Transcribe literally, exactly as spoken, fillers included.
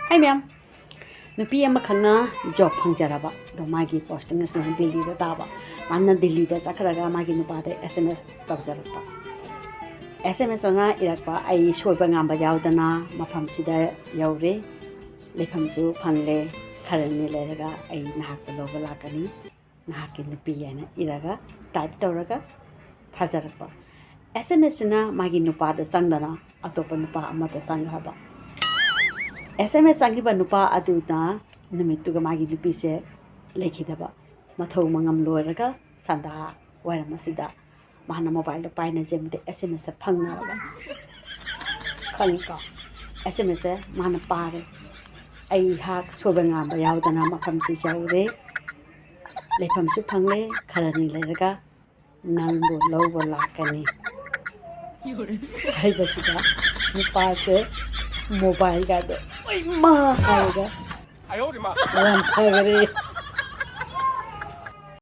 ꯍꯥꯏ ꯃꯌꯥꯝ, ꯅꯨꯄꯤ ꯑꯃꯈꯛꯅ ꯖꯣꯕ ꯐꯪꯖꯔꯕ, ꯑꯗꯣ ꯃꯥꯒꯤ ꯄꯣꯁꯇꯤꯡ ꯑꯁꯤꯅ ꯗꯤꯜꯂꯤꯗ ꯇꯥꯕ꯫ ꯃꯥꯅ ꯗꯤꯜꯂꯤꯗ ꯆꯠꯈ꯭ꯔꯒ ꯃꯥꯒꯤ ꯅꯨꯄꯥꯗ ꯑꯦꯁ ꯑꯦꯝ ꯑꯦꯁ ꯇꯧꯖꯔꯛꯄ꯫ ꯑꯦꯁ ꯑꯦꯝ ꯑꯦꯁ ꯑꯅ ꯏꯔꯛꯄ, "ꯑꯩ ꯁꯣꯏꯕ ꯉꯥꯝꯕ ꯌꯥꯎꯗꯅ ꯃꯐꯝꯁꯤꯗ ꯌꯧꯔꯦ, ꯂꯩꯐꯝꯁꯨ ꯐꯪꯂꯦ, ꯈꯔꯅꯤ ꯂꯩꯔꯒ ꯑꯩ ꯅꯍꯥꯛꯄꯨ ꯂꯧꯕ ꯂꯥꯛꯀꯅꯤ, ꯅꯍꯥꯛꯀꯤ ꯅꯨꯄꯤ" ꯍꯥꯏꯅ ꯏꯔꯒ, ꯇꯥꯏꯞ ꯇꯧꯔꯒ ꯊꯥꯖꯔꯛꯄ꯫ ꯑꯦꯁ ꯑꯦꯝ ꯑꯦꯁꯁꯤꯅ ꯃꯥꯒꯤ ꯅꯨꯄꯥꯗ ꯆꯪꯗꯅ ꯑꯇꯣꯞꯄ ꯅꯨꯄꯥ ꯑꯃꯗ ꯆꯪꯈ꯭ꯔꯕ꯫ ꯑꯦꯁ ꯑꯦꯝ ꯑꯦꯁ ꯆꯪꯈꯤꯕ ꯅꯨꯄꯥ ꯑꯗꯨꯅ ꯅꯨꯃꯤꯠꯇꯨꯒ ꯃꯥꯒꯤ ꯅꯨꯄꯤꯁꯦ ꯂꯩꯈꯤꯗꯕ꯫ ꯃꯊꯧ ꯃꯉꯝ ꯂꯣꯏꯔꯒ ꯁꯟꯗꯥ ꯋꯥꯏꯔꯝ ꯑꯁꯤꯗ ꯃꯥꯅ ꯃꯣꯕꯥꯏꯜꯗꯣ ꯄꯥꯏꯅ ꯆꯦꯟꯕꯗ ꯑꯦꯁ ꯑꯦꯝ ꯑꯦꯁꯁꯦ ꯐꯪꯅꯔꯕ꯫ ꯈꯪꯉꯤꯀꯣ? ꯑꯦꯁ ꯑꯦꯝ ꯑꯦꯁꯁꯦ ꯃꯥꯅ ꯄꯥꯔꯦ, "ꯑꯩꯍꯥꯛ ꯁꯣꯏꯕ ꯉꯥꯝꯕ ꯌꯥꯎꯗꯅ ꯃꯐꯝꯁꯤ ꯌꯧꯔꯦ, ꯂꯩꯐꯝꯁꯨ ꯐꯪꯂꯦ, ꯈꯔꯅꯤ ꯂꯩꯔꯒ ꯅꯪꯕꯨ ꯂꯧꯕ ꯂꯥꯛꯀꯅꯤ" ꯍꯥꯏꯕꯁꯤꯗ ꯅꯨꯄꯥꯁꯦ ꯃꯣꯕꯥꯏꯜꯒꯗꯣ ꯂꯣꯏꯃꯛ ꯍꯥꯏꯔꯒ ꯋꯥꯟꯊꯈꯔꯦ꯫